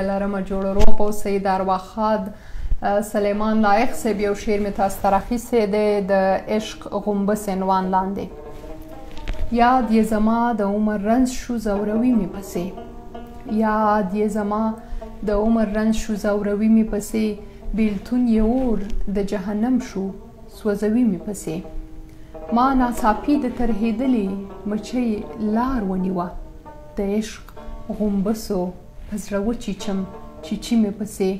لرمه جوړ روغ اوسئ. د ارواښاد سلیمان لایق صاحب یو شعر مې تاسو ته راخیستی دی د عشق غومبس عنوان لاندې. یاد یې زما د عمر رنځ شو ځوروي مې پسې، یاد یې زما د عمر رنځ شو ځوروي مې پسې، بیلتون یې اور د جهنم شو سوځوي مې پسې. ما ناڅاپي د ترهېدلې مچۍ لار ونیوه، د عشق غومبسو په زړه وچیچم چیچي مې پسې.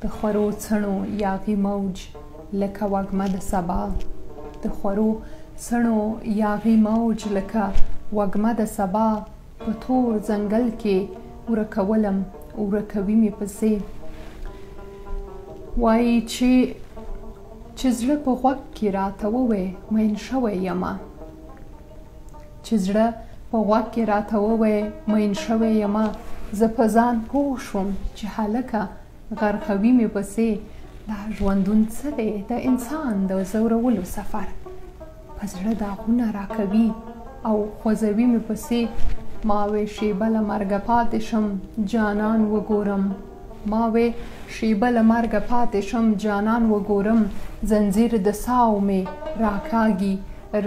د خورو څڼو یاغي موج لکه وږمه د سبا، د خورو څڼو یاغي موج لکه وږمه د سبا، په تور ځنګل کې ورکولم ورکوي مې پسې. وایي چې زړه په غوږ کې راته ووی مین شوی یمه، چې زړه په غوږ کې راته ووی مین شوی یمه، زه په ځان پوه شوم چې هلکه غرقوي مې پسې. دا ژوندون څه دی د انسان د ځورولو سفر، په زړه داغونه راکوي او خوځوي مې پسې. ما وې شېبه له مرګه پاتې شم جانان وګورم، ما وې شېبه له مرګه پاتې شم جانان وګورم، ځنځیر د ساو مې راکاږي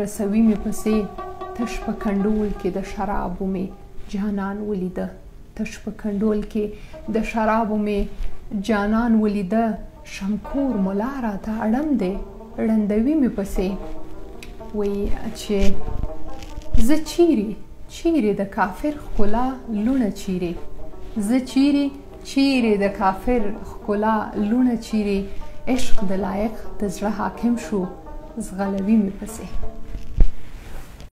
رسوي مې پسې. تش په کنډول کې د شرابو مې جانان ولیده، تش په کنډول کې د شرابو مې جانان ولیده، شمکور ملا راته اړم دی ړندوي مې پسې. وایي چې زه چیرې چیرې د کافر ښکلا لوڼه چیرې، زه چیرې چیرې د کافر ښکلا لوڼه چیرې، عشق د لایق د زړه حاکم شو ځغلوي مې پسې.